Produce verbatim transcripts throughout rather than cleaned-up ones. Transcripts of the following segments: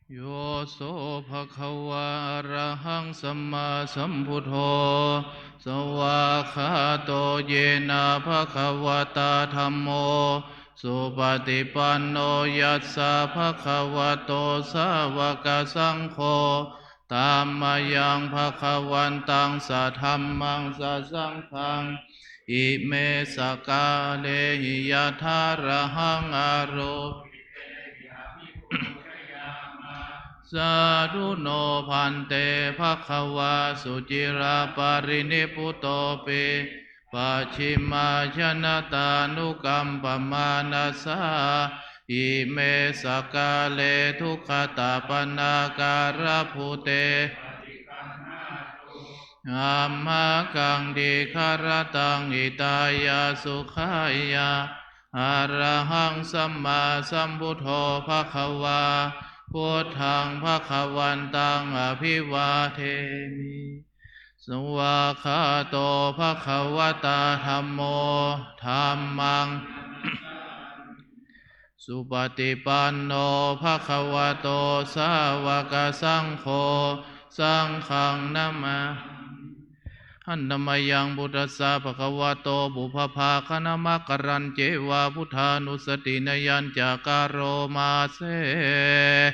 Yo so bhagavā arahaṃ sammāsambuddho, svākkhāto yena bhagavatā dhammo, supaṭipanno yassa bhagavato sāvakasaṅgho, tammayaṃ bhagavantaṃ sadhammaṃ sasaṅghaṃ, ime sakkārehi yathārahaṃ āro Sādhu no bhante bhagavā suciraparinibbutopi, pacchimājanatānukampamānasā, ime sakkāre duggatapaṇṇākārabhūte, amhākaṃ dīgharattaṃ hitāya sukhāya. Arahaṃ sammāsambuddho bhagavā, buddhaṃ bhagavantaṃ abhivādemi. Svākkhāto bhagavatā dhammo, dhammaṃ supaṭipanno bhagavato sāvakasaṅgho, saṅghaṃ namāmi. Handa mayaṃ buddhassa bhagavato pubbabhāganamakārañceva buddhānussatinayañca karoma se.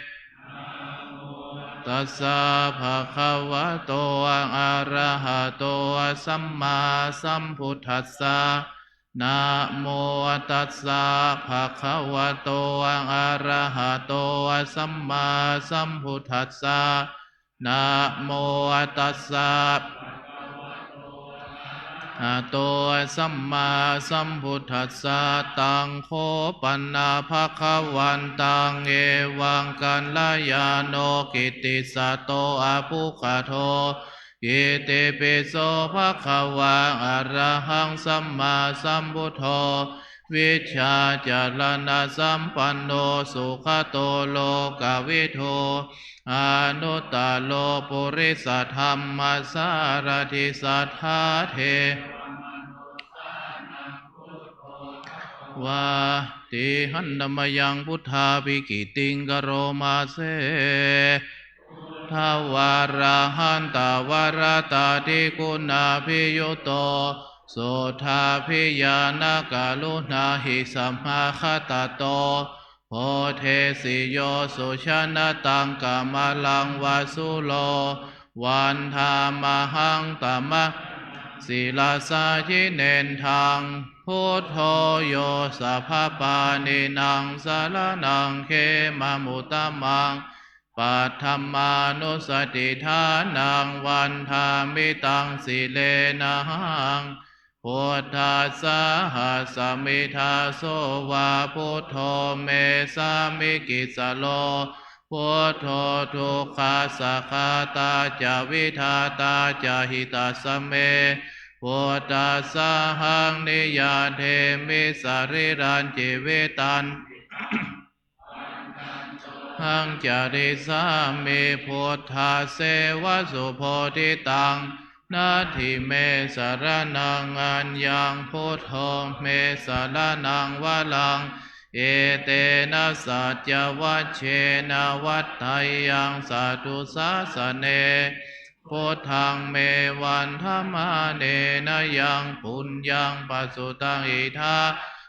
Tassa bhagavato arahato sammāsambuddhassa. Namo tassa bhagavato arahato sammāsambuddhassa. Namo tassa arahato sammāsambuddhassa. Taṃ kho pana bhagavantaṃ evaṃ kalyāṇo kittisaddo abbhuggato. Itipi so bhagavā arahaṃ sammāsambuddho, vijjācaraṇasampanno sugato lokavidū, anuttaro purisadammasārathi satthā de vā. Ti handa mayaṃ buddhābhigītiṃ karoma se. Buddhavārahantavaratādiguṇābhiyutto, suddhābhiñāṇakoṇāhi samāgatatto, bodhesi yo sujanataṃ kamalaṃ va sūro, vandāmahaṃ tamaṃ sirasā jinendaṃ. Buddho yo sabbapāṇīnaṃ saraṇaṃ khemamuttamaṃ, paṭhamānussatiṭṭhānaṃ vandāmi taṃ sirenahaṃ. Buddhassāhasmi dāso va, buddho me sāmikissaro, buddho dukkhassa ghātā ca vidhātā ca hitassa me. Buddhassāhaṃ niyyādemi sarīrañjīvitañci haṃ carissāmi buddhasseva subodhitaṃ. Natthi me saraṇaṃ aññaṃ, buddho me saraṇaṃ varaṃ. Etena saccavajjena vaḍḍheyyaṃ satthu sāsane. Buddhaṃ me vandamānena yaṃ puññaṃ pasutaṃ idha,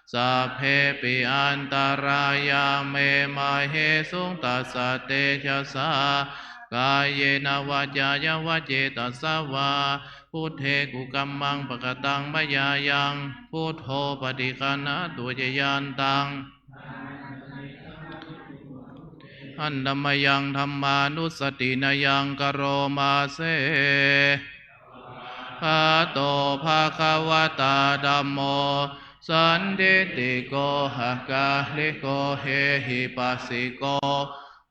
sabbepi antarāyā me māhesuṃ tassa tejasā. Kāyena vācāya va cetasā vā, buddhe kukammaṃ pakataṃ mayā yaṃ, buddho paṭiggaṇhatu accayantaṃ. Handa mayaṃ dhammānussatinayaṃ karoma se. Svākkhāto bhagavatā dhammo, sandiṭṭhiko akāliko ehipassiko,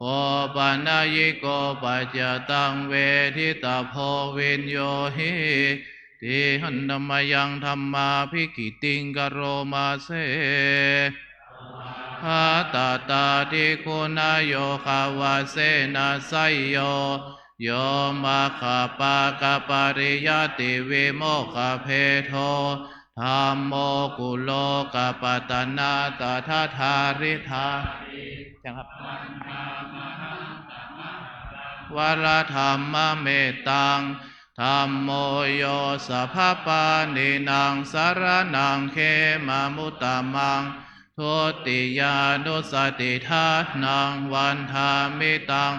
opanayiko paccattaṃ veditabbo viññūhī. Ti handa mayaṃ dhammābhigītiṃ karoma se. Svākkhātatādiguṇayogavasena seyyo, yo maggapākapariyattivimokkhabhedo, Dhammo kulokapattanā tadadhāridhā. นะครับ Varadhammamettaṃ. Dhammo yo sabbapāṇīnaṃ saraṇaṃ khemamuttamaṃ. Dutiyānussatiṭṭhānaṃ vandāmi taṃ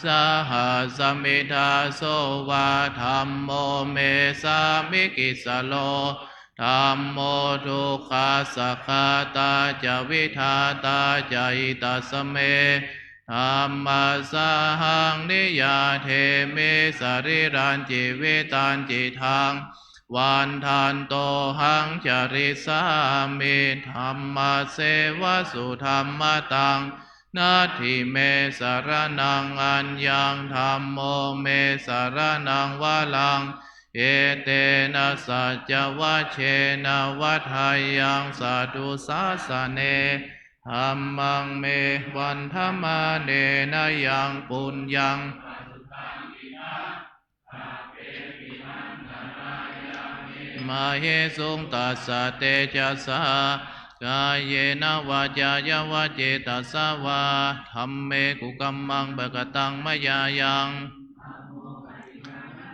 sahasmi dāso va. Dhammo me sāmikissaro. Dhammo dukkhassa ghātā ca vidhātā ca hitāya me. Dhammassahaṃ niyyādemi sarīrañjīvitañcidaṃ. Vandantohaṃ carissāmi dhammasseva sudhammataṃ. Natthi me saraṇaṃ aññaṃ. Dhammo me saraṇaṃ varaṃ. Etena saccavajjena vaḍḍheyyaṃ satthu sāsane. Dhammaṃ me vandamānena yaṃ puññaṃ mahesuṃ tassa tejasā. Kāyena vācāya va cetasā vā. Dhamme kukammaṃ pakataṃ mayā yaṃ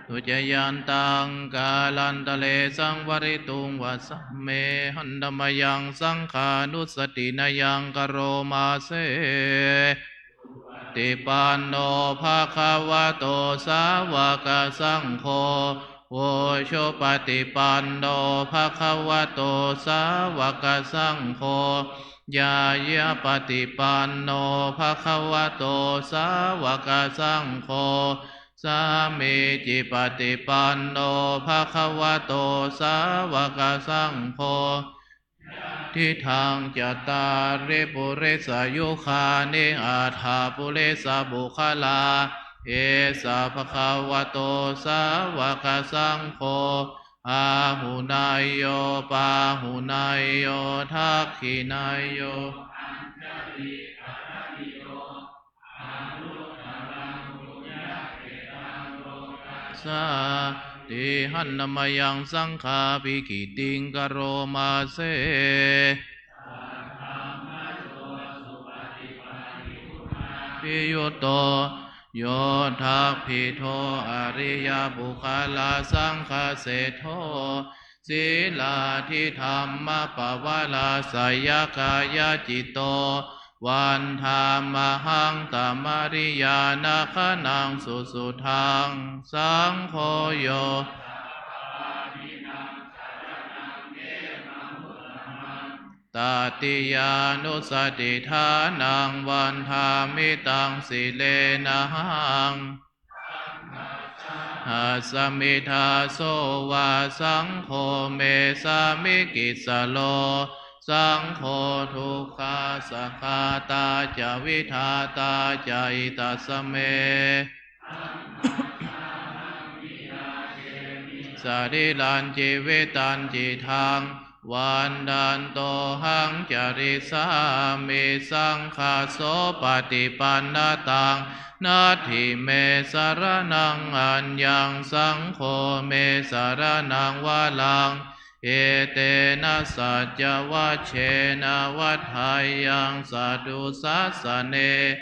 duccayantaṃ kālantare saṃvarituṃ va dhamme. Handa mayaṃ saṅghānussatinayaṃ karoma se. Supaṭipanno bhagavato sāvakasaṅgho. Ujupaṭipanno bhagavato sāvakasaṅgho. Ñāyapaṭipanno bhagavato sāvakasaṅgho. Sāmīcipaṭipanno bhagavato sāvakasaṅgho. Yadidaṃ cattāri purisayugāni aṭṭha purisapuggalā. Esa bhagavato sāvakasaṅgho. Āhuneyyo pāhuneyyo dakkhiṇeyyo sāti. Handa mayaṃ saṅghābhigītiṃ karoma se. Bhiyutto yoṭṭhabbidho ariyapuggalasaṅghaseṭṭho sīlādidhammapavarāsayakāyacitto vandāmahaṃ tamariyāna gaṇaṃ susuddhaṃ. Saṅgho yo tatiyānussatiṭṭhānaṃ vandāmi taṃ sirenahaṃ. Asmi dāso va saṅgho me sāmikissaro. Saṅgho dukkhassa ghātā ca vidhātā ca hitāya me. Sarīrañjīvitañcidaṃ. Vandantohaṃ carissāmi saṅghassopaṭipannatāṃ. Natthi me saraṇaṃ aññaṃ. Saṅgho me saraṇaṃ varaṃ. Etena saccavajjena vaḍḍheyyaṃ satthu sāsane.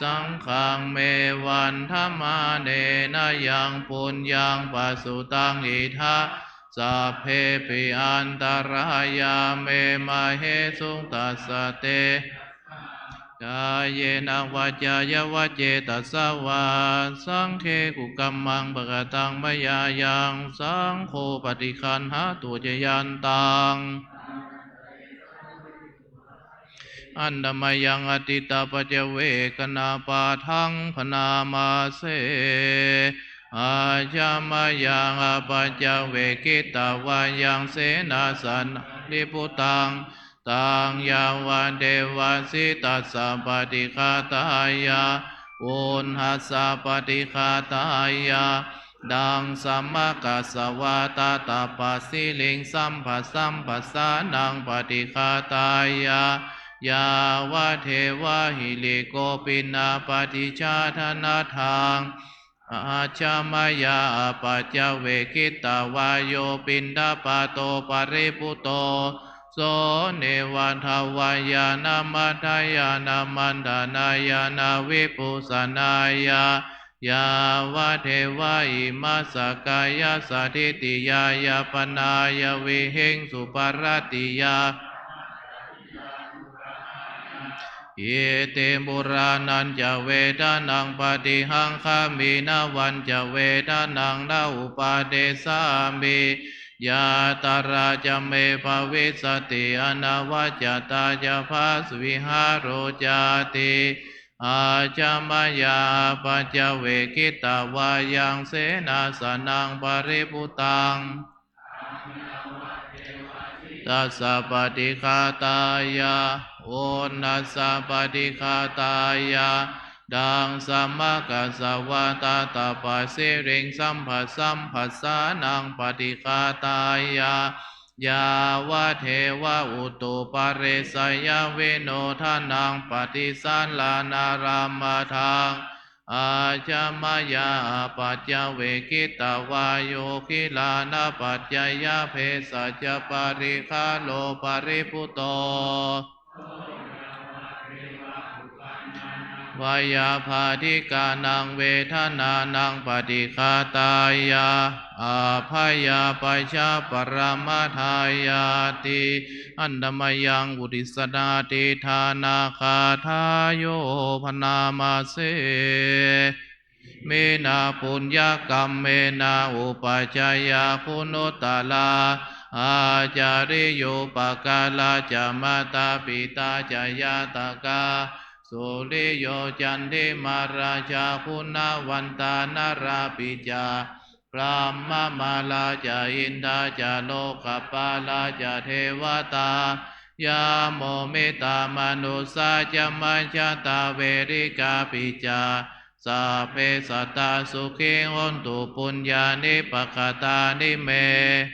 Saṅghaṃ me vandamānena yaṃ puññaṃ pasutaṃ idha sabbepi antarāyā me māhesuṃ tassa te. Kāyena vācāya va cetasā vā. Saṅghe kukammaṃ pakataṃ mayā yaṃ saṅgho paṭiggaṇhatu accayantaṃ. Handa mayaṃ atītapaccavekkhaṇapāṭhaṃ bhaṇāma se. Ajja mayaṃ apaccavekkhitvā yaṃ senāsanaṃ paribhuttaṃ, taṃ yāvadeva sītassa paṭighātāya, uṇhassa paṭighātāya, taṃ samakassa vātatappasiriṃ samphassappassānaṃ paṭighātāya, yāvadeva hirikopinapaṭicchādanatthaṃ ajja mayā apaccavekkhitvā yo piṇḍapāto paribhutto, so neva davāya na madāya na maṇḍanāya na vibhūsanāya, yāvadeva imassa kāyassa ṭhitiyā yāpanāya vihiṃsuparatiyā. Iti purāṇañca vedanaṃ paṭihaṅkhāmi navañca vedanaṃ na uppādessāmi, yātrā ca me bhavissati anavajjatā ca phāsuvihāro cāti. Ajja mayā apaccavekkhitvā yaṃ senāsanaṃ paribhuttaṃ tassa paṭighātāya, uṇhassa paṭighātāya, taṃ samaggassa vā tattha pasiṃ sambhassānaṃ paṭighātāya, yāvadeva utuparissayavinodanaṃ paṭisallānārāmatthaṃ. Ajja mayā apaccavekkhitvā yo gilānapaccayabhesajjaparikkhāro paribhutto, veyyābādhikānaṃ vedanānaṃ paṭighātāya, abyāpajjhaparamatāyāti. Handa mayaṃ uddissanādhiṭṭhānagāthāyo bhaṇāma se. Iminā puññakammena upajjhāyā guṇuttarā, ācariyūpakārā ca mātā pitā ca ñātakā, suriyo candimā rājā guṇavantā narāpi ca, brahmamārā ca indā ca lokapālā ca devatā, yamo mittā manussā ca majjhattā verikāpi ca, sabbe sattā sukhī hontu puññāni pakatāni me.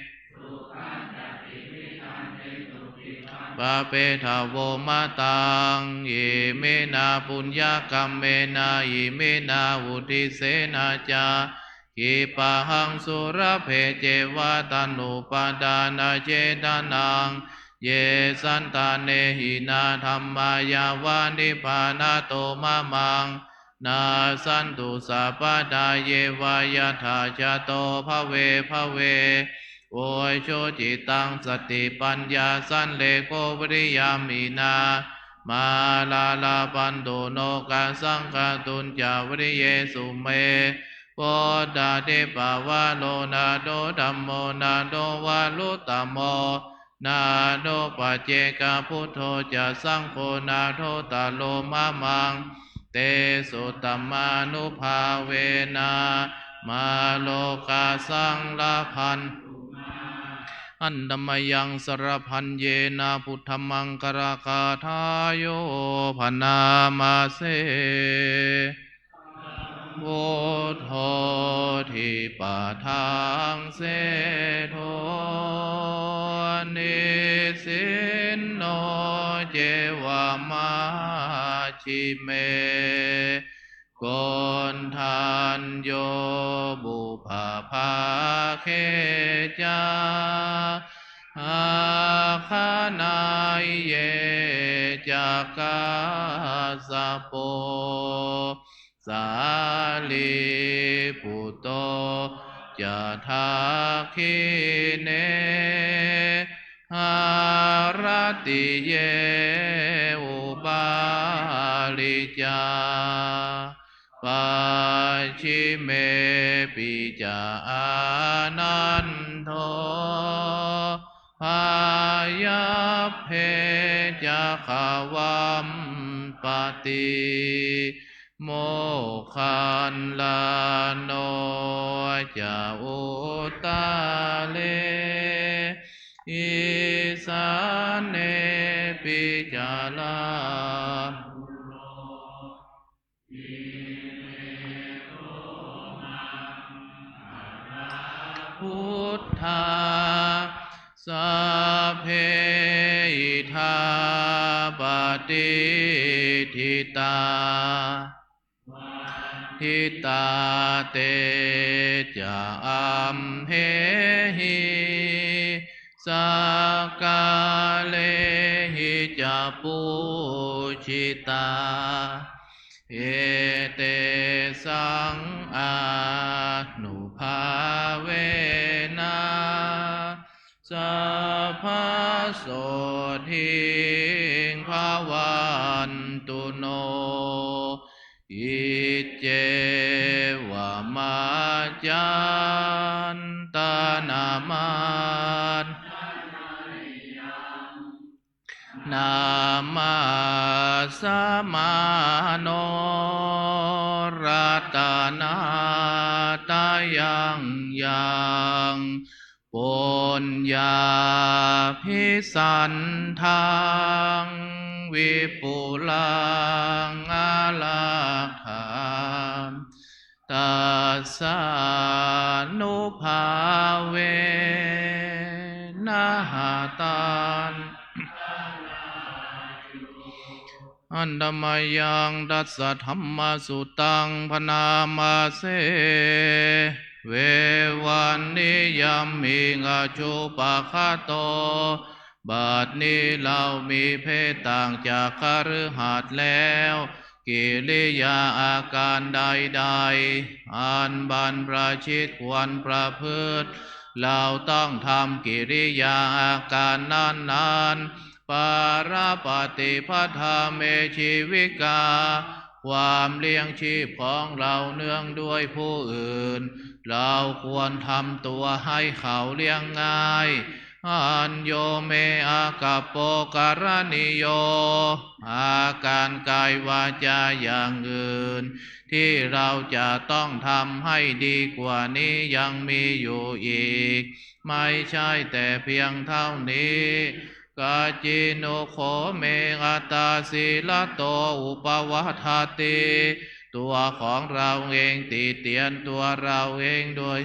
Pāpetha vomataṃ. Iminā puññakammena iminā uddisena ca khippāhaṃ sulabhe ceva taṇhupādānachedanaṃ. Ye santāne hinā dhammā yāva nibbānato mamaṃ, nassantu sabbadā yeva yattha jāto bhave bhave. Ujucittaṃ satipaññā sallekho viriyamhinā, mārā labhantu nokāsaṃ kātuñca viriyesu me. Buddhādhipavaro nātho dhammo nātho varuttamo, nātho paccekabuddho ca saṅgho nāthottaro mamaṃ. Tesottamānubhāvena mārokāsaṃ labhantu mā. Handa mayaṃ sarabhaññena buddhamaṅgalagāthāyo bhaṇāma se. Buddho dipadaṃ seṭṭho nisinno ceva majjhime, koṇḍañño pubbabhāge ca aggalaṅkare ca kassapo, sārīputto ca dakkhiṇe haratiye upālī ca, pacchime pi ca ānando pāyabbe ca gavampati, moggallāno ca uttare, isāne pi ca rāhulā. Ime kho maṅgalā buddhā, sabbe idha patiṭṭhitā. ṭhitā te ca amhehi sakkārehi ca pūjitā. Etesaṃ ānubhāvena sabbasotthiṃ bhavantu no. Iccevamacantanamat namassamāno ratanattayaṃ yaṃ puññābhisandaṃ vipulaṃ aladdhaṃ tassānubhāvena hatan Handa mayaṃ dasadhammasutaṃ bhaṇāma se. Vevaṇṇiyamiṃ ajjupakato. บัดนี้เรามีเพศต่างจากคฤหัสถ์แล้ว กิริยาอาการใดๆ อันบรรพชิตควรประพฤติ เราต้องทำกิริยาอาการนั้นๆ Parapaṭipadā me jīvikā ความเลี้ยงชีพของเราเนื่องด้วยผู้อื่น เราควรทำตัวให้เขาเลี้ยงง่าย Añño me āgappo karaṇīyo อาการกายวาจาอย่างอื่น ที่เราจะต้องทำให้ดีกว่านี้ยังมีอยู่อีก ไม่ใช่แต่เพียงเท่านี้ Kacino kho me attasīlato upavaḍḍhati ตัวของเราเองติเตียนตัวเราเองโดย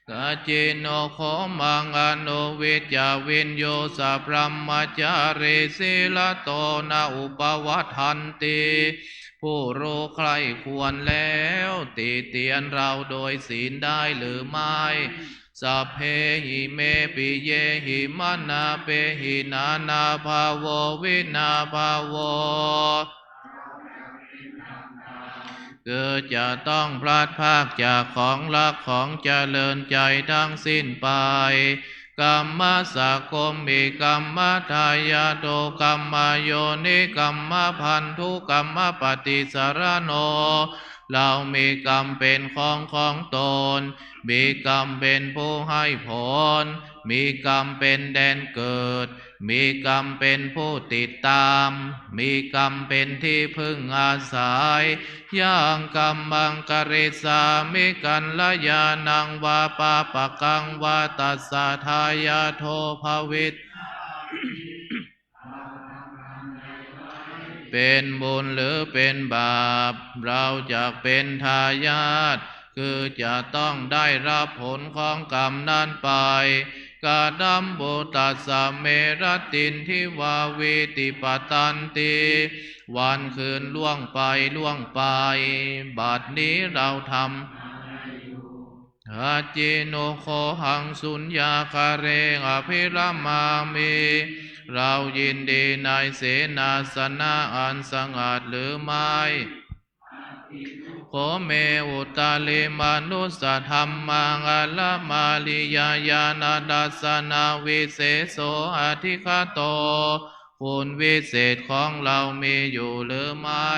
Kacino kho maṃ anuvijja viññū sabrahmacāriṃ sīlato na upavaḍḍhanti ผู้รู้ใคร่ควรแล้วติเตียนเราโดยศีลได้หรือไม่ Sabbehi me piyehi manāpehi nānābhāvo vinābhāvo คือจะต้องพลัดพรากจากของรักของเจริญใจทั้งสิ้นไป Kammassako me kammadāyādo kammayoni kammabandhu kammapaṭisaraṇo เรามีกรรมเป็นของของตน มีกรรมเป็นผู้ให้ผล มีกรรมเป็นแดนเกิด มีกรรมเป็นผู้ติดตาม มีกรรมเป็นที่พึ่งอาศัย Yaṃ kammaṃ karissāmi kalyāṇaṃ vā pāpakaṃ vā tassa dāyādo bhavis เป็นบุญหรือเป็นบาป เราจักเป็นทายาท คือจะต้องได้รับผลของกรรมนั้นไป Kadambu tassa me rattiṃ divā vīti patanti วันคืนล่วงไปล่วงไป บัดนี้เราทำ Acino kho haṃ suññāgāre abhiramāmi เรายินดีในเสนาสนะอันสงัดหรือไม่ Kho me uttarimanussadhammaṃ araṃ ariyā ñāṇadassanaviseso adhigato คุณวิเศษของเรามีอยู่หรือไม่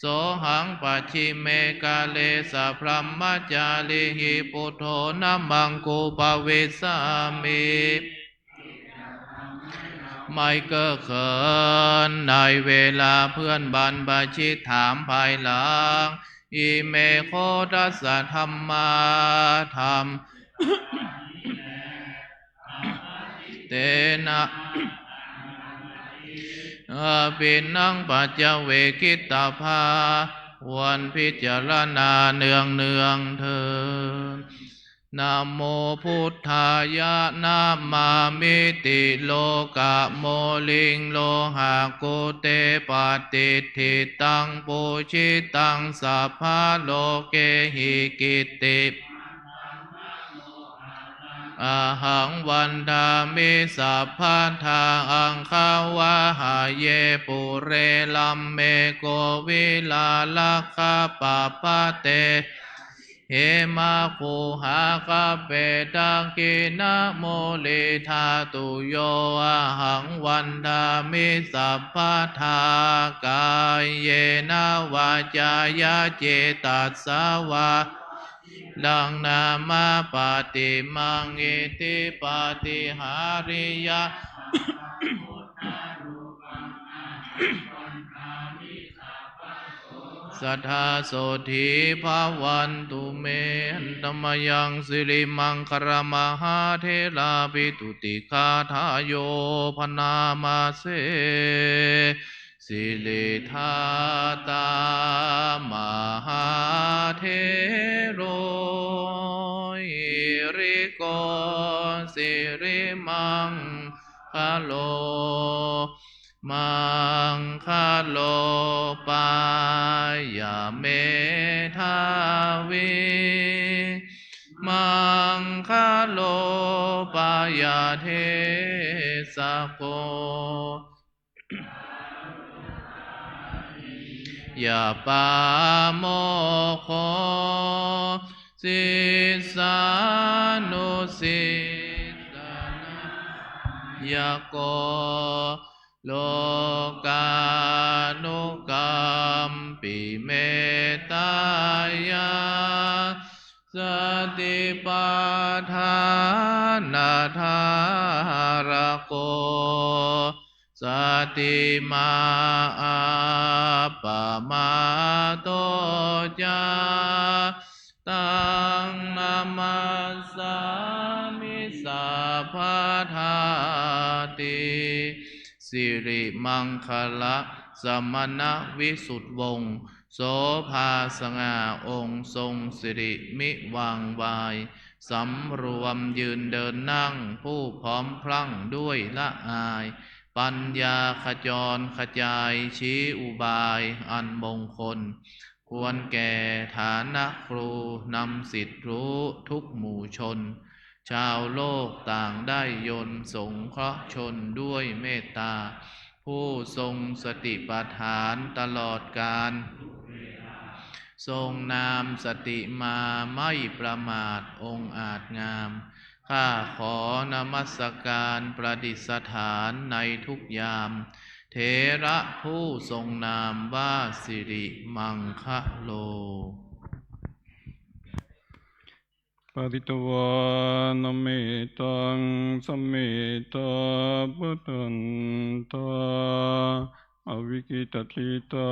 Sohaṃ pacchime kāle sabrahmacārihi buddho namaṃ upavissāmi ไม่เก้อเขินในเวลาเพื่อนบรรพชิตถามภายหลัง Ime kho dasadhammā dhammā tena abhinnaṃ paccavekkhitabā ควรพิจารณาเนืองเนืองเถิด Namo buddhāya, namāmiti lokamuliṃ. Lohakute patiṭṭhitaṃ, pūjitaṃ sabbalokehi, kitti ahaṃ vandāmi sabbadā. Aṅgavahaye pure, rāme kovilalakkhapabbate, hemaguhāgabbhe dakkhiṇamūle dhātuyo, ahaṃ vandāmi sabbadā. Kāyena vācāya cetasā vā, raṃ nāma paṭimaṃ, iddhipātiharīya sadā sotthī bhavantu me. Handa-mayaṃ sirimaṅgalamahātherabhituṭṭhigāthāyo bhaṇāma se. Siriṭṭhatā mahāthero, hiriko sirimaṅgalo, maṅgalo pāya medhāvī, maṅgalo pāya desako. Ya pāmokho, sīsānusisanāyako, lokānukampi mettāya, satipaṭṭhānadhārako, satimmā appamādo ca, taṃ namassāmi sabbadāti. สิริมังคละ สมณวิสุทธิวงศ์ โสภาสง่า องค์ทรงสิริมิวางวาย สำรวมยืนเดินนั่ง ผู้พร้อมพรั่งด้วยละอาย ปัญญาขจรขจาย ชี้อุบายอันมงคล ควรแก่ฐานะครู นำสิทธิรู้ทุกหมู่ชน ชาวโลกต่างได้ยนต์ สงเคราะห์ชนด้วยเมตตา ผู้ทรงสติปัฏฐานตลอดกาล ทรงนามสติมาไม่ประมาท องค์อาจงาม ข้าขอนมัสการประดิษฐานในทุกยาม เถระผู้ทรงนามว่าสิริมังคโล Pharitvāna mettaṃ sametā bhadantā, avikkhittacittā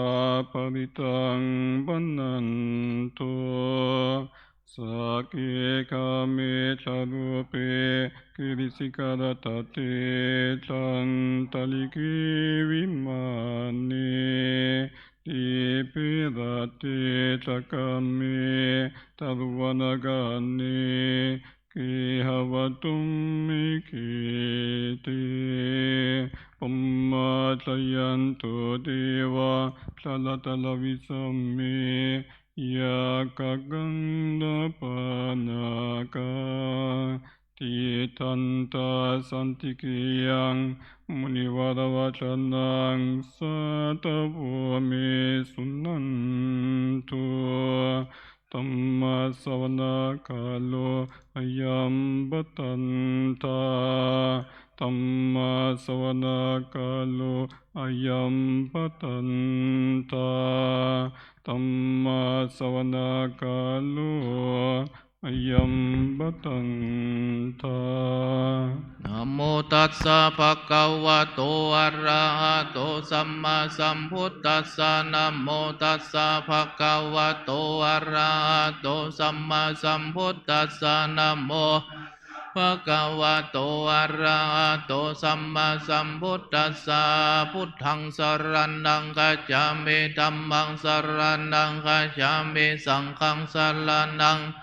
parittaṃ bhaṇantu. Sagge kāme ca rūpe girisikharataṭe cantalikkhe vimāne, dīpe raṭṭhe ca gāme taruvanagahane gehavatthumhi khette, bhummā cāyantu devā jalathalavisame yakkhagandhabbanāgā, tiṭṭhantā santike yaṃ munivaravacanaṃ sādhavo me suṇantu. Dhammassavanakālo ayambhadantā. Dhammassavanakālo ayambhadantā. Dhammassavanakālo ayambhadantā. Namo tassa bhagavato arahato sammāsambuddhassa. Namo tassa bhagavato arahato sammāsambuddhassa. Namo bhagavato arahato sammāsambuddhassa. Buddhaṃ saraṇaṃ gacchāmi. Dhammaṃ saraṇaṃ gacchāmi. Saṅghaṃ saraṇaṃ gacchāmi.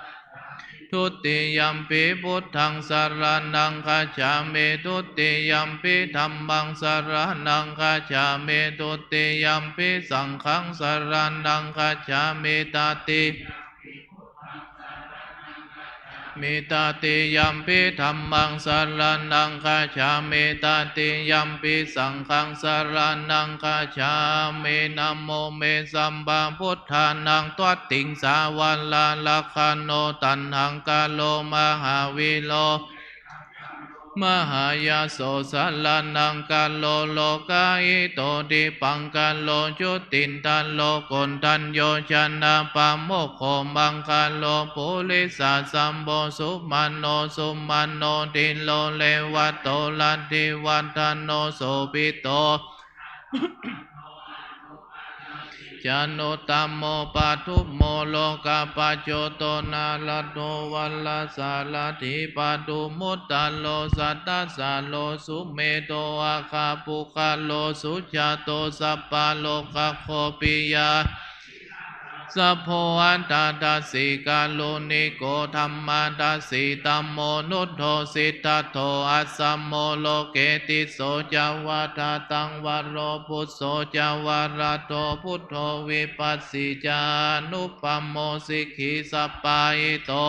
Dutiyampi buddhaṃ saraṇaṃ gacchāmi. Dutiyampi dhammaṃ saraṇaṃ gacchāmi. Dutiyampi saṅghaṃ saraṇaṃ gacchāmi. Tati- mi. Tatiyampi dhammaṃ saraṇaṃ gacchāmi. Tatiyampi saṅghaṃ saraṇaṃ gacchāmi. Namo me sabbabuddhānaṃ. Dvattiṃsā varalakkhaṇo taṇhaṅkaro mahāvīro mahāyaso saraṇaṅkaro lokahito dipaṅkaro jutiṇṭharo koṇḍañño janapāmokkho maṅgalo purisasambhavo sumano sumano dhīro revato rativaḍḍhano sobhito januttamo padumo lokapajjoto nārado varasārathi padumu ttaro sattasāro sumedho aggapuggalo sujāto sabbalokaggo piyā sabbo attadassi kāruṇiko dhammadassī tamonuddho siddhattho asamo loke tisso ca vadataṃ varo phusso ca varado buddho vipassi ca anūpamo sikhī sabbahito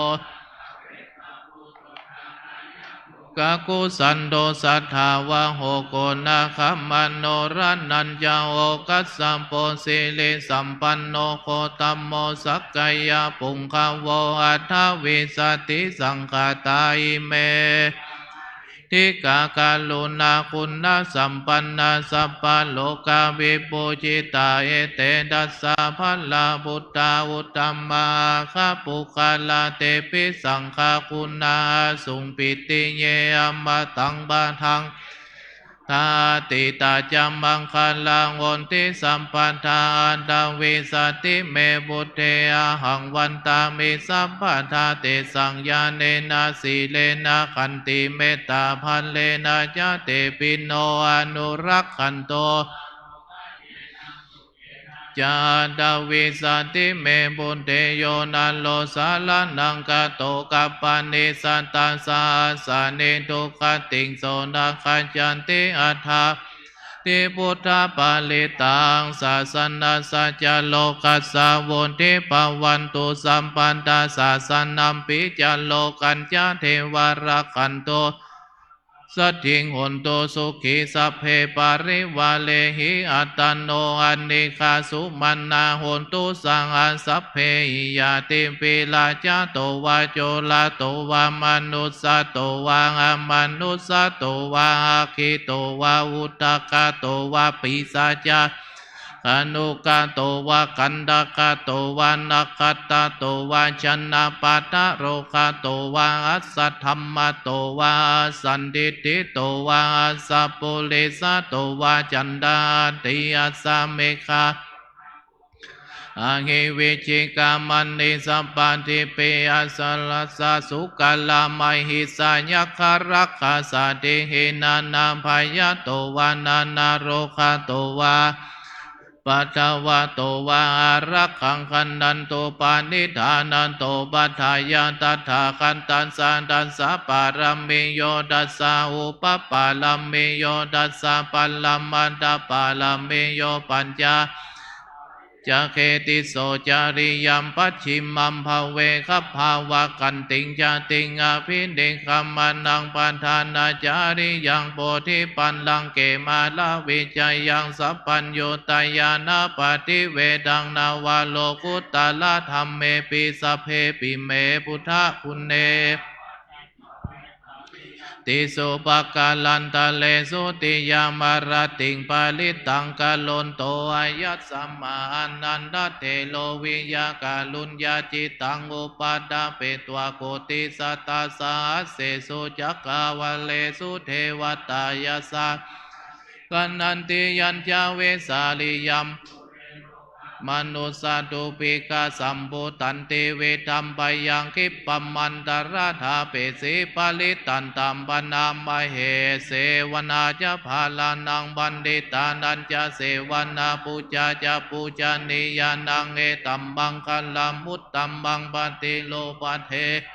kakusandho satthāvaho koṇāgamano raṇañca okasappo sirisampanno gotamo sakyapuṅgavo aṭṭhavīsati saṅkhātā ime ṭṭhikā karuṇāguṇasampannā sabbalokavibhūjitā ete dasa balaputā uttama aggapuggala tepi saṅghaguṇā asuṃ pithiye amataṃ padaṃ dāti. Tacca maṅgalā honti sabbadā aṭṭhavīsati me buddhe ahaṃ vandāmi sabbadā tesaṃ ñāṇena sīlena khantimettābalena ca tepi no anurakkhanto ca aṭṭhavīsati me buddhe yo naro saraṇaṃ gato kappāni satasahasāni duggatiṃ so na gacchanti aṭṭhāti buddhaparittaṃ sāsanassa ca lokassa vuḍḍhī bhavantu sabbadā sāsanampi ca lokañca devā rakkhantu saddhiṃ hontu sukhī sabbe parivārehi attano anīghā sumaṇā hontu saha sabbehi ñātibhi rājato vā corato vā manussato vā amanussato vā aggito vā udakato vā pisāca khanukato vā kaṇṭakato vā nakkhattato vā janapadarogato vā asaddhammato vā asandiṭṭhito vā asappurisato vā caṇḍahatthi asāmighā ahi vicchikamaṇisappadīpi asaḷasa sūkaramahisayakkharakkhasādīhi nānābhayato vā nānārogato vā paddavato vā ārakkhaṃ gaṇhantu paṇidhānato paṭṭhāya tathāgatassa dasa pāramiyo dasa upapāramiyo dasa paramatthapāramiyo pañca ca khetisso cariyaṃ pacchimaṃ bhave gabbhāvakkantiṃ jātiṃ abhinikkhamanaṃ padhānacariyaṃ bodhipallaṅke māravijayaṃ sabbaññutañāṇappaṭivedhaṃ navalokuttaradhammepi sabbepi me buddhaguṇe tisuppakārantaresu tiyāmarattiṃ parittaṃ karonto āyasmā ānandatthero viya kāruññacittaṃ upaṭṭhapetvā koṭisatasahassesu cakkavāḷesu devatā yasā gaṇhanti yañca vesāliyā manussā dubbhikkhasambhūtantividhambhayaṃ khippamantaraṭṭhāpesi parittantaṃ bhaṇāmahe sevanā ca bālānaṃ paṇḍitānañca sevanā pūjā ca pūjanīyānaṃ etam maṅgalam uttamaṃ paṭirūpadhe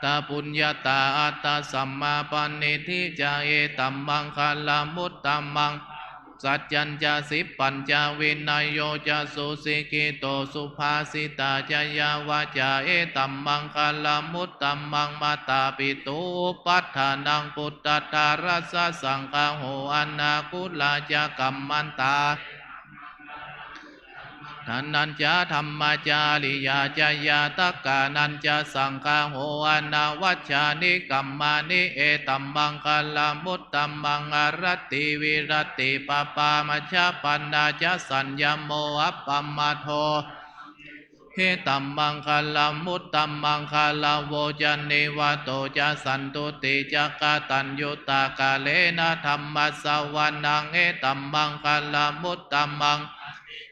attapuññatā attasammāpaṇidhi ca, etammaṅgalamuttamaṃ. Saccañca sippañca vinayo ca susikkhito, subhāsitā ca yā vācā, etammaṅgalamuttamaṃ. Mātāpituupaṭṭhānaṃ puttadārassa saṅgaho, anākulā ca kammantā, dānañca dhammacariyā ca, ñātakānañca saṅgaho, anavajjāni kammāni, etammaṅgalamuttamaṃ. Āratī viratī pāpā majjapānā ca, saññamo appamādo, etammaṅgalamuttamaṃ. Gāravo ca nivāto ca, santuṭṭhī ca kataññutā, kālena dhammassavanaṃ, etammaṅgalamuttamaṃ.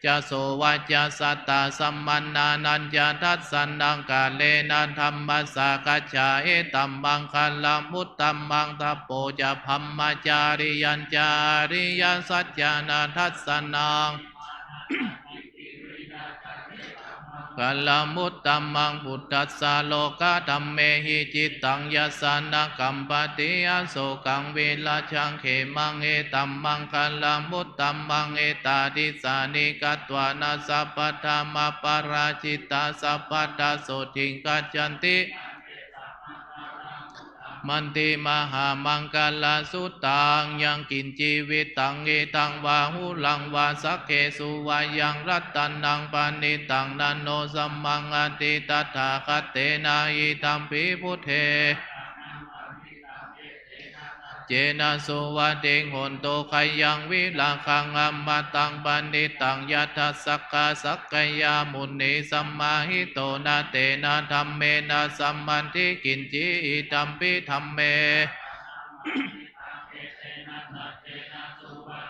Ca sovacassatā samaṇānañca dassanaṃ, kālena dhammasākacchā, etammaṅgalamuttamaṃ. Tapo ca brahmacariyañca, ariyasaccāna dassanaṃ, etammaṅgalamuttamaṃ. Phuṭṭhassa lokadhammehi, cittaṃ yassa na kampati, asokaṃ virajaṃ khemaṃ, etammaṅgalamuttamaṃ. Etādisāni katvāna, sabbatthamaparājitā, sabbattha sotthiṃ gacchanti, manti mahāmaṅgalasuttaṃ. Yaṅkiñci vittaṃ idha, bahulaṃ vā saggesu vā, yaṃ ratanaṃ paṇītaṃ, na no samaṃ atthi, tathāgatena idampi buddhe, cena suvatthi hotu. Khayaṃ virāgaṃ amataṃ paṇītaṃ, yadajjhagā sakyamunī samāhito, na tena dhammena samatthi kiñci, idampi dhamme,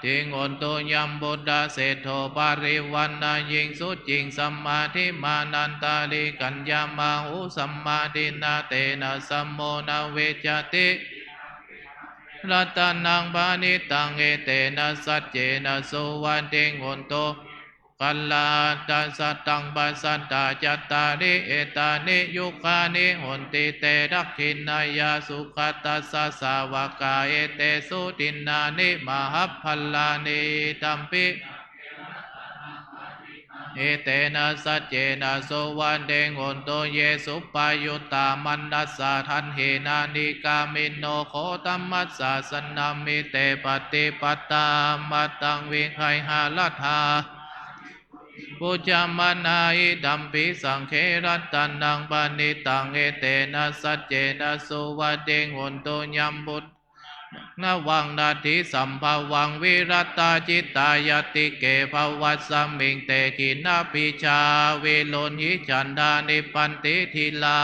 suvatthi hotu. Yambuddhaseṭṭho parivaṇṇayī, suciṃ samādhimānantarikaññamāhu, samādhinā tena samo na vijjati, ratanaṃ paṇītaṃ, etena saccena suvatthi hotu. Moggallāna aṭṭhasataṃ pasatthā, cattāri etāni yugāni honti, te dakkhiṇeyyā sugatassa sāvakā, etesu dinnāni mahapphalāni, idampi, etena saccena suvatthi hotu. Ye suppayuttā manasā daḷhena, nikkāmino gotamasāsanamhi, te pattipattā amataṃ vigayha, laddhā bhuñjamānā, idampi saṅghe ratanaṃ paṇītaṃ, etena saccena suvatthi hotu. Yambuddhā navaṃ natthi sambhavaṃ, virattacittāyatike bhavasmiṃ, te khīṇabījā avirūḷhichandā, nibbanti dhīrā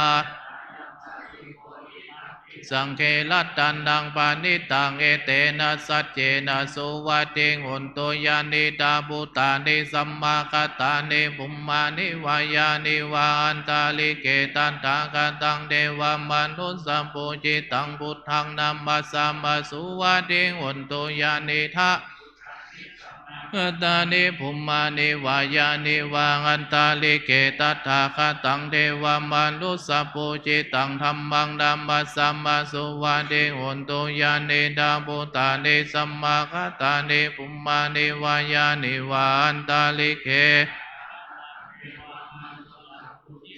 saṅghe ratanaṃ paṇītaṃ, etena saccena suvatthi hotu. Yānīdha bhūtāni samāgatāni, bhummāni vā yāni va antalikkhe, tathāgataṃ devamanussapūjitaṃ, buddhaṃ namassāma suvatthi hotu. Yānīdha gatāni bhummāni vā yāni va antalikkhe, tathāgataṃ devamanussapūjitaṃ, dhammaṃ namassāma suvatthi hotu. Yānīdha bhūtāni samāgatāni, bhummāni vā yāni va antalikkhe,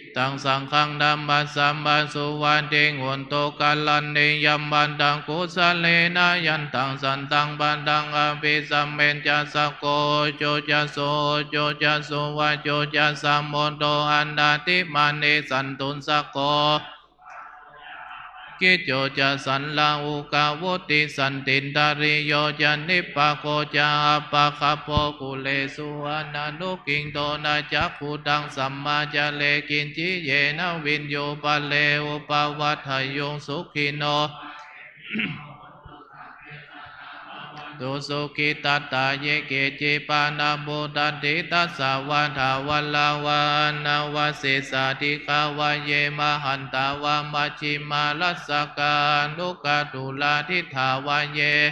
taṃ saṅghaṃ namassāma suvatthi hotu. Karaṇīyam pantaṃ kusalena, yantaṃ santaṃ padaṃ abhisamecca, sakko ujū ca suhujū ca, suvaco cassa mudu anatimānī, santussako kicco ca, sallahukavutti, santindriyo ca, nipako ca, appagabbho kulesu ananugiddho. Na ca khuddaṃ samācare kiñci, yena viññū pare upavadeyyuṃ. Sukhino tu sukhitattā, ye keci pāṇabhūtatthi, tasā vā thāvarā vā anavasesā, dīghā vā ye mahantā vā, majjhimā rassakā aṇukathūlā, diṭṭhā vā ye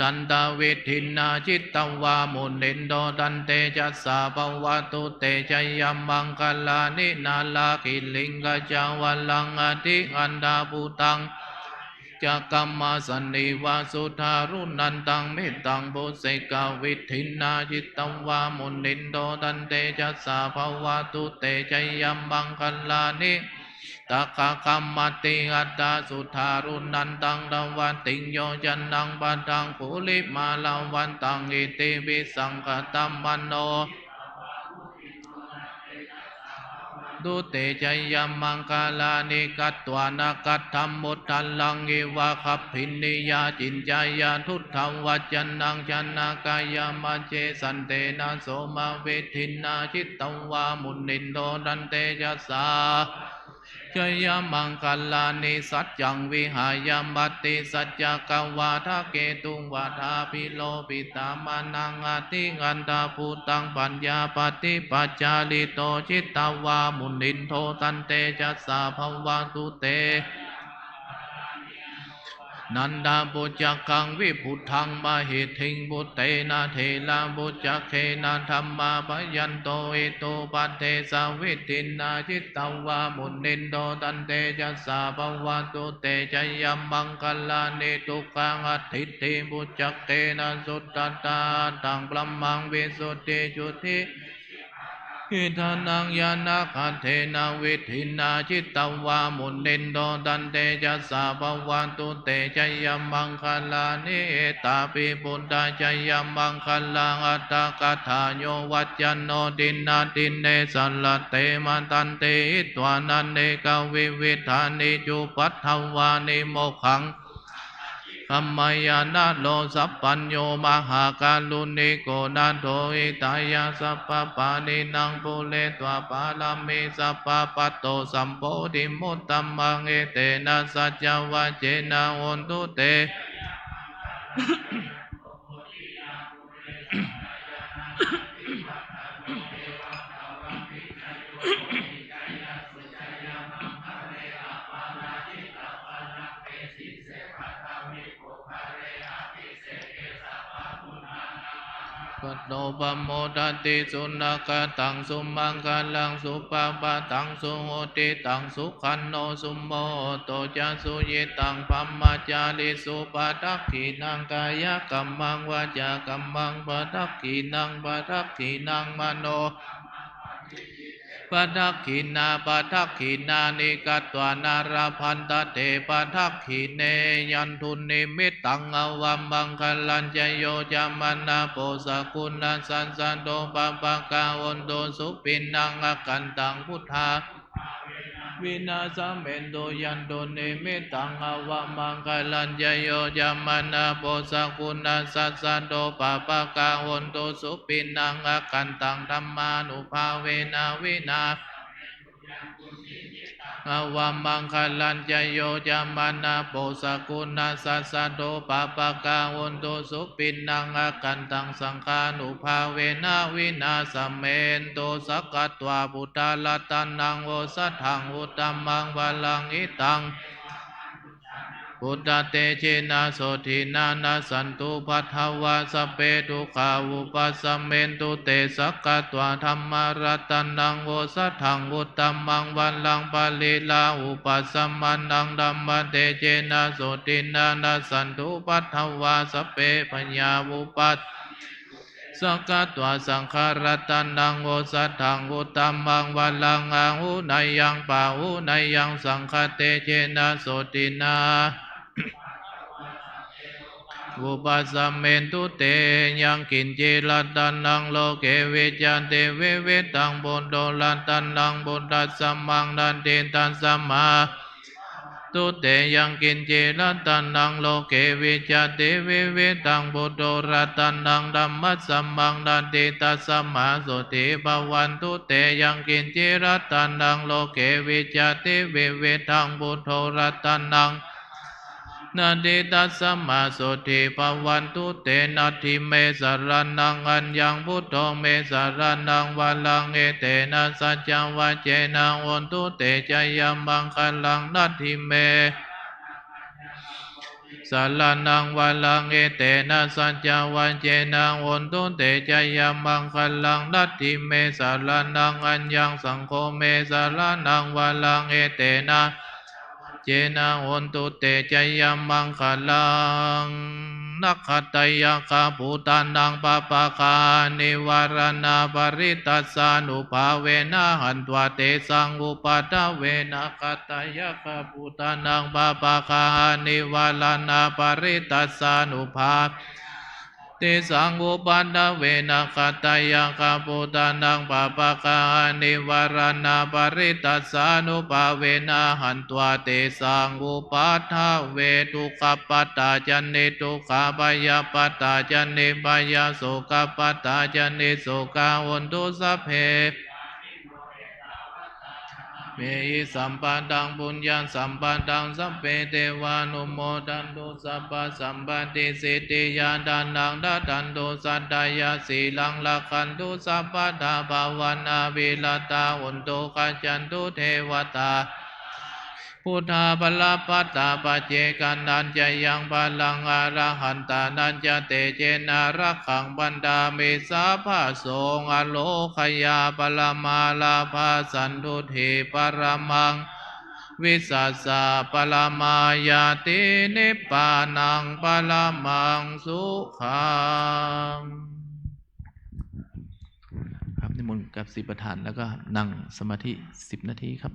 Uddantavidhinā jitavā munindo tantejasā bhavatu te jayamaṅgalāni. Nāḷāgiriṃ gajavaraṃ atimattabhūtaṃ cakkhamasanīva sudāruṇantaṃ mettambusekavidhinā jitavā munindo tantejasā bhavatu te jayamaṅgalāni. Tathāgatamatihatthasudāruṇantaṃ dhāvantiṃ yojanaṃ pathaṅgulimālavantaṃ iddhībhisaṅkhatamano tu te jayamaṅgalāni. Katvāna kaṭṭhamudaraṃ iva gabbhinīyā ciñcāya duṭṭhavacanaṃ janakāyamajjhe santena somavidhinā jitavā munindo tantejasā jayamaṅgalāni. Saccaṃ vihāya matisaccakavādaketuṃ vādābhiropitamanaṃ atiandhabhūtaṃ paññāpadīpajalito jitavā munindo tantejasā bhavatu te nandapucchakaṃ vibudhaṃ mahiddhiṃ puttena therabhujagena damāpayanto iddhūpadesavidhinā jitavā munindo tantejasā bhavatu te jayamaṅgalāni. Duggāhadiṭṭhibhujagena sudaṭṭhahatthaṃ brahmaṃ visuddhijutimiddhibakābhidhānaṃ ñāṇāgadena vidhinā jitavā munindo tantejasā bhavatu te jayamaṅgalāni. Etāpi buddhajayamaṅgalaaṭṭhagāthā yo vācano dinadine sarate matandī hitvānanekavividhāni cupaddavāni mokkhaṃ Brahmāya naro sapañño mahākāruṇiko nātho hitāya sabbapāṇinaṃ pūretvā pāramī sabbā patto sambodhimuttamaṃ etena saccavajjena hotu te Patto pamodati. Sunakkhattaṃ sumaṅgalaṃ supabhātaṃ suhuṭṭhitaṃ sukhaṇo sumuhutto ca suyiṭṭhaṃ brahmacārisu padakkhiṇaṃ kāyakammaṃ vācākammaṃ padakkhiṇaṃ padakkhiṇaṃ mano padakkhiṇā padakkhiṇāni katvāna labhantatthe padakkhiṇe. Yandunnimittaṃ avamaṅgalañca yo cāmanāpo sakuṇassa saddo pāpaggaho dussupinaṃ akantaṃ buddhā vināsamentu. Yandunnimittaṃ avamaṅgalañca yo cāmanāpo sakuṇassa saddo pāpaggaho dussupinaṃ akantaṃ dhammānubhāvena vināsamentu. Yandunnimittaṃ avamaṅgalañca yo cāmanāpo sakuṇassa saddo pāpaggaho dussupinaṃ akantaṃ saṅghānubhāvena vināsamentu. Sakkatvā buddharatanaṃ osathaṃ uttamaṃ varaṃ hitaṃ buddhatejena sotthinā nassantupaddavā sabbe dukkhā vūpasamentu te. Sakkatvā dhammaratanaṃ osathaṃ uttamaṃ varaṃ pariḷāhūpasamanaṃ dhammatejena sotthinā nassantupaddavā sabbe bhayā vūpa Sakkatvā saṅgharatanaṃ osathaṃ uttamaṃ varaṃ āhuneyyaṃ pāhuneyyaṃ saṅghatejena sotthinā vūpasamentu te. Yaṅkiñci ratanaṃ loke vijjati vividhaṃ puthu ratanaṃ buddhasamaṃ natthi tasmā tu te. Yaṅkiñci ratanaṃ loke vijjati vividhaṃ puthu ratanaṃ dhammasamaṃ natthi tasmā sotthī bhavantu te. Yaṅkiñci ratanaṃ loke vijjati vividhaṃ puthu ratanaṃ natthi tasmā sotthī bhavantu te. Natthi me saraṇaṃ aññaṃ buddho me saraṇaṃ varaṃ etena saccavajjena hotu te jayamaṅgalaṃ. Natthi me saraṇaṃ varaṃ etena saccavajjena hotu te jayamaṅgalaṃ. Natthi me saraṇaṃ aññaṃ saṅgho me saraṇaṃ varaṃ etena jena hotu te jayamaṅgalaṃ. Nakkhattayakkhabhūtānaṃ pāpaggahanivāraṇā paritacchānubhāvena hantvā tesaṃ upaddave. Nakkhattayakkhabhūtānaṃ pāpaggahanivāraṇā paritacchānubhāvena tesaṃ upaddave. Nakkhattayakkhabhūtānaṃ pāpaggahanivāraṇā paritacchānubhāvena hantvā tesaṃ upaddave. Dukkhappattā ca niddukkhā bhayappattā ca nibbhayā sokappattā ca nissokā hontu sabbe me. Hi sambhataṃ puññasampadaṃ sabbe devānumodantu sabbasampattisiddhiyā. Dānaṃ dadantu saddhāya sīlaṃ rakkhantu sabbadā bhāvanābhiratā hontu gacchantu devatā. Buddhā balappattā paccekānañca yaṃ balaṃ arahantānañca tejena rakkhaṃ bandhāmi sabbaso. Ārogyaparamā lābhā santuṭṭhi paramaṃ vijjā ca paramā ñāti nibbānaṃ paramaṃ sukhaṃ. ครับ นิมนต์กราบสิบประทาน แล้วก็นั่งสมาธิสิบนาทีครับ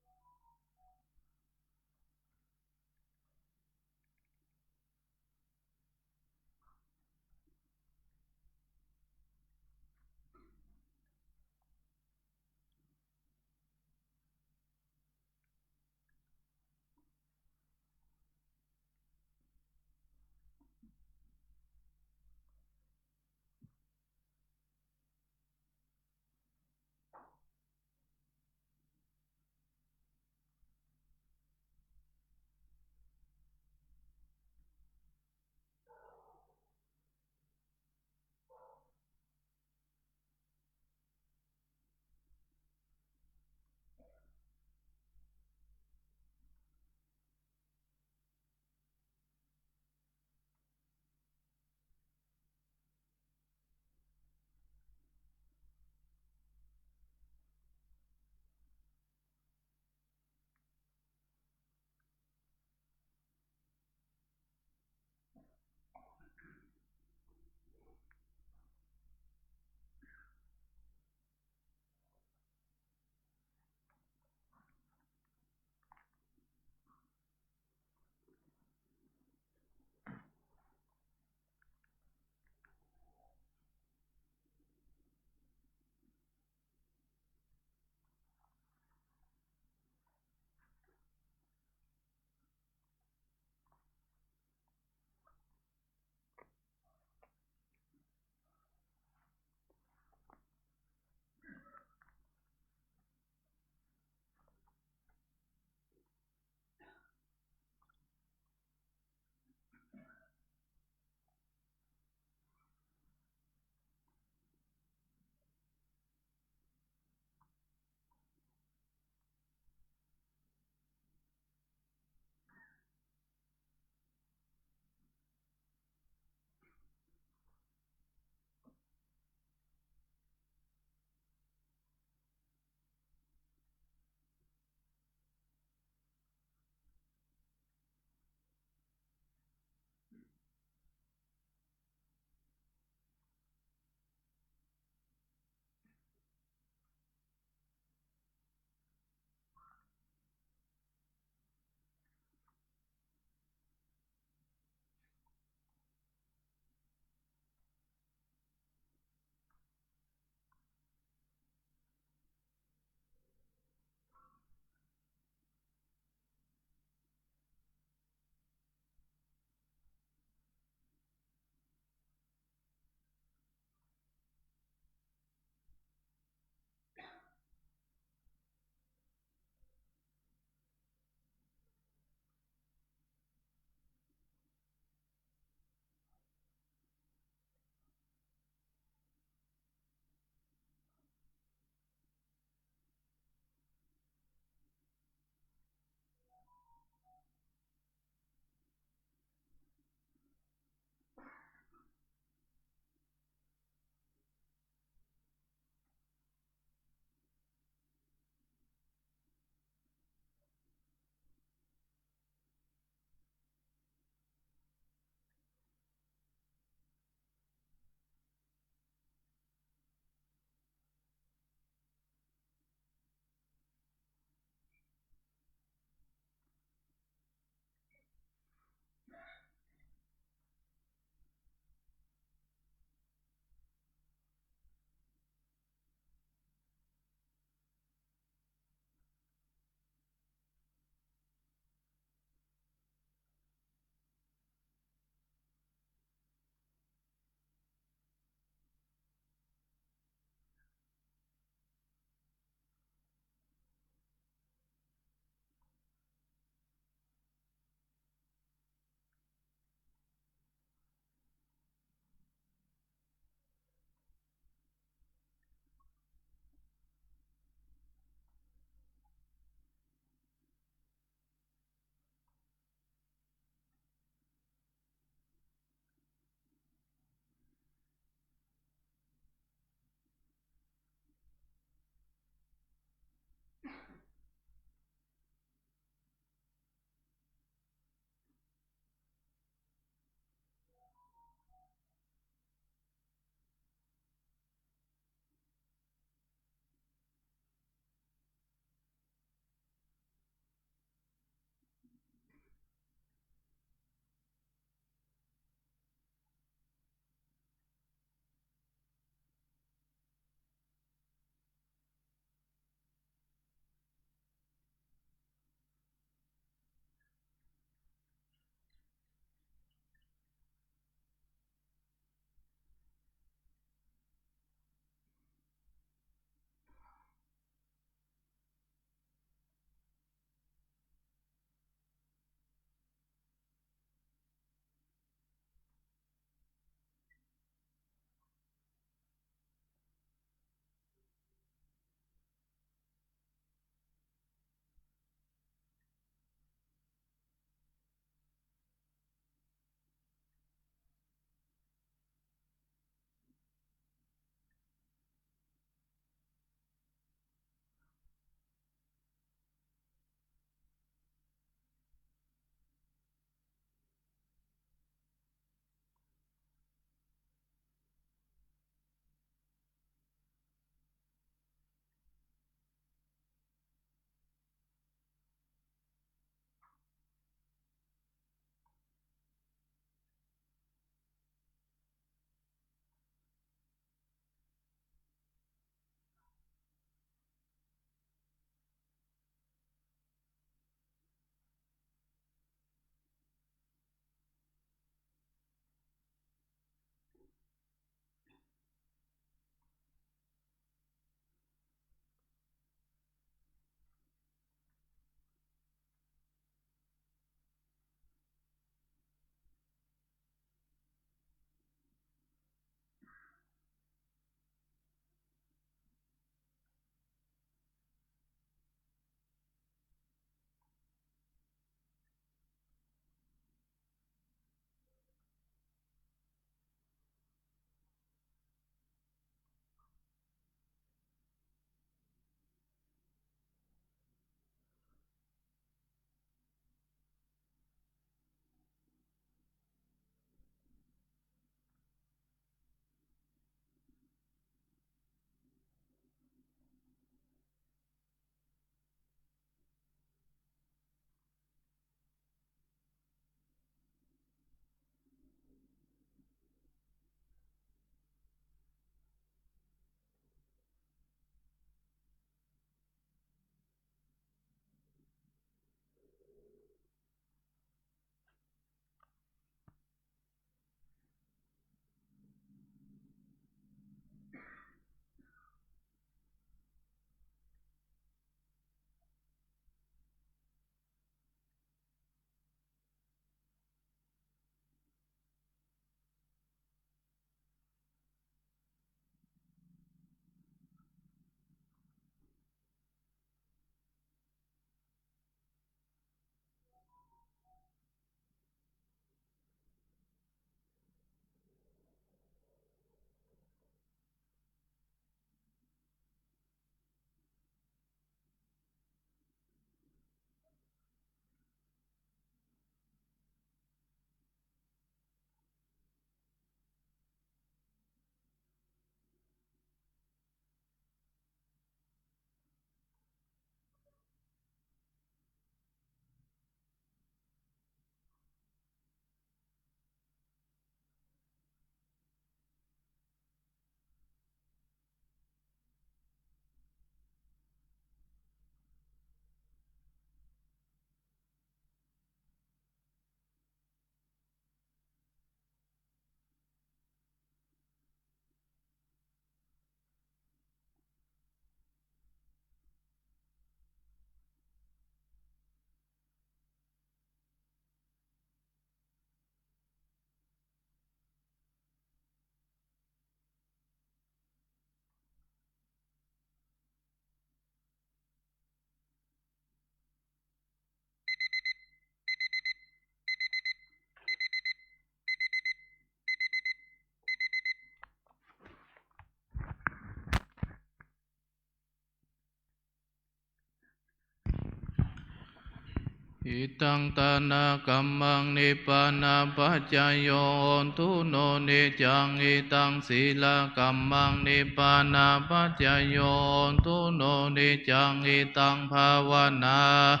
Idaṃ dānakammaṃ nibbānapaccayo hotu no niccaṃ. Idaṃ sīlakammaṃ nibbānapaccayo hotu no niccaṃ. Idaṃ bhāvanā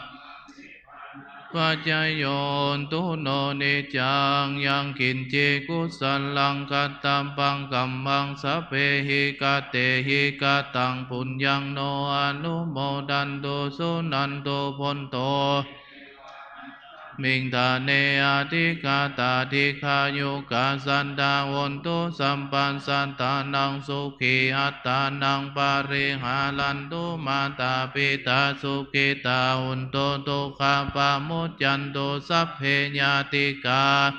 paccayo hotu no niccaṃ. Yaṃ kiñci kusalaṃ kattabbaṃ kammaṃ sabbehi katehi kataṃ puññaṃ no anumodantu suṇantu bhonto miṃ ṭhāne adhigatā dīghāyukā sadā hontu sabbasatānaṃ sukhī attānaṃ pariharantu mātāpitā sukhitā hontu dukkhā pamuccantu sabbe ñātikā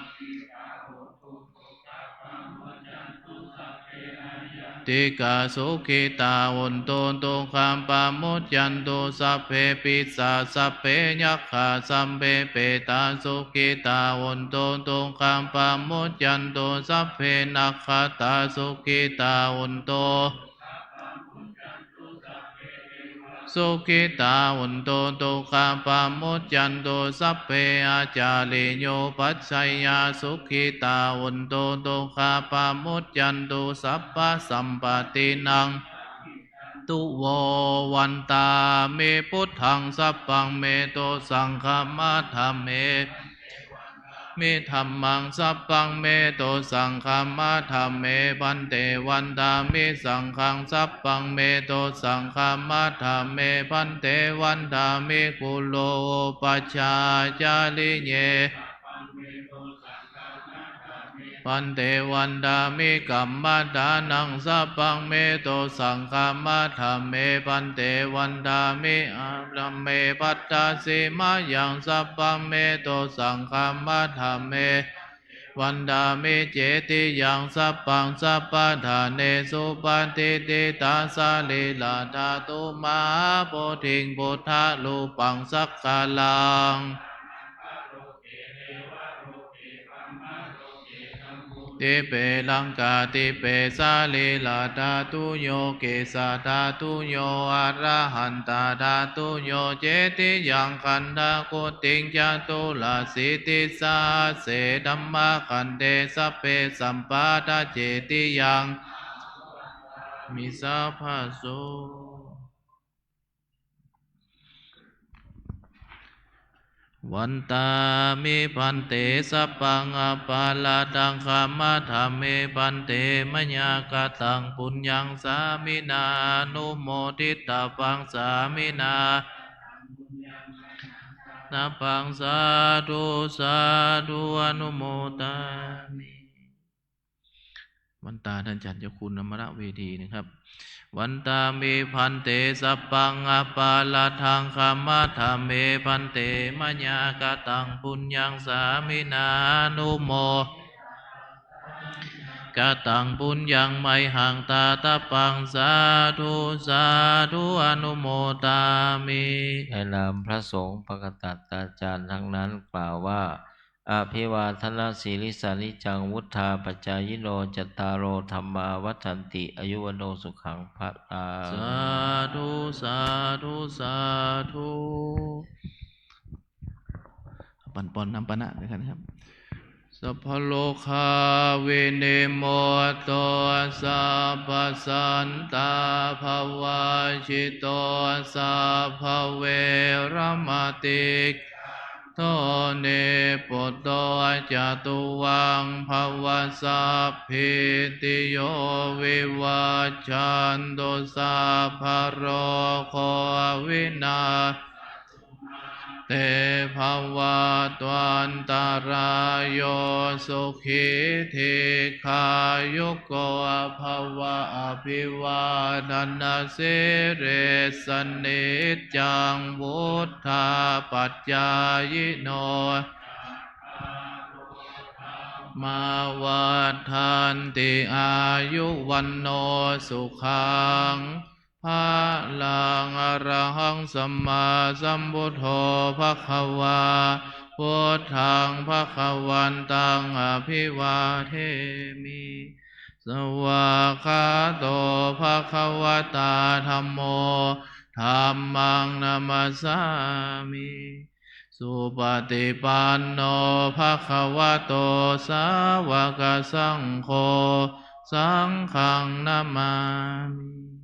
tikā sukhitā hontu dukkhā pamuccantu sabbe pisā sabbe yakkhā sabbe petā sukhitā hontu dukkhā pamuccantu sabbe nakkhattā sukhitā hontu sukhitā hontu dukkhā pamuccantu sabbe ācariyupajjhāyā sukhitā hontu dukkhā pamuccantu sabbasampattīnaṃ tu vo. Vandāmi buddhaṃ sabbaṃ me dosaṃ khamatha me mi dhammaṃ sabbaṃ me dosaṃ khamatha me bhante. Vandāmi saṅghaṃ sabbaṃ me dosaṃ khamatha me bhante. Vandāmi guru upajjhāyācariye bhante. Vandāmi kammaṭṭhānaṃ sabbaṃ me dosaṃ khamatha me bhante. Vandāmi āramme bhaddasi mayaṃ sabbaṃ me dosaṃ khamatha me vandāmi cetiyaṃ sabbaṃ sabbaṭṭhānesu patiṭṭhitā sarīradhātu mahābodhiṃ buddharūpaṃ sakalaṃ dīpe laṅkādīpe sarīradhātuyo kesadhātuyo arahantāthātuyo cetiyaṃ gandhakuttiṃ caturāsītisahasse dhammakkhandhe sabbe sabbāta cetiyaṃ mi sabbaso. Vandāmi bhante sabbaṃ aparādhaṃ khamatha me bhante. Mayā kataṃ puññaṃ sāminā anumoditabbaṃ sāminā tabbaṃ sādhu sādhu anumodāmi. วันตาท่านอาจารย์เจ้าคุณอมรเวทีนะครับ Vandāmi bhante sabbaṃ aparādhaṃ khamatha me bhante. Mayā kataṃ puññaṃ sāminā anumo kataṃ puññaṃ mayhaṃ dātabbaṃ sādhu sādhu anumodāmi. ในนามพระสงฆ์ ปกตัตตาจารย์ทั้งนั้นกล่าวว่า Abhivādanasīlissa niccaṃ vuḍḍhāpacāyino cattāro dhammā vaḍḍhanti āyu vaṇṇo sukhaṃ balaṃ. Sādhu sādhu sādhu. ปันปอนน้ำปานะด้วยกันครับ Sabbarogavinimutto sabbasantā bhavajito sabbaveramatikka to nibbuto ca tuvaṃ bhava sabbītiyo vivajjantu sabbarogo vinassantu mā te bhavatvantarāyo sukhī dīghāyuko bhava. Abhivādanasīlissa niccaṃ vuḍḍhāpacāyino mā vaḍḍhanti āyu vaṇṇo sukhaṃ balaṃ. Arahaṃ sammāsambuddho bhagavā, buddhaṃ bhagavantaṃ abhivādemi. Svākkhāto bhagavatā dhammo, dhammaṃ namassāmi. Supaṭipanno bhagavato sāvakasaṅgho, saṅghaṃ namāmi.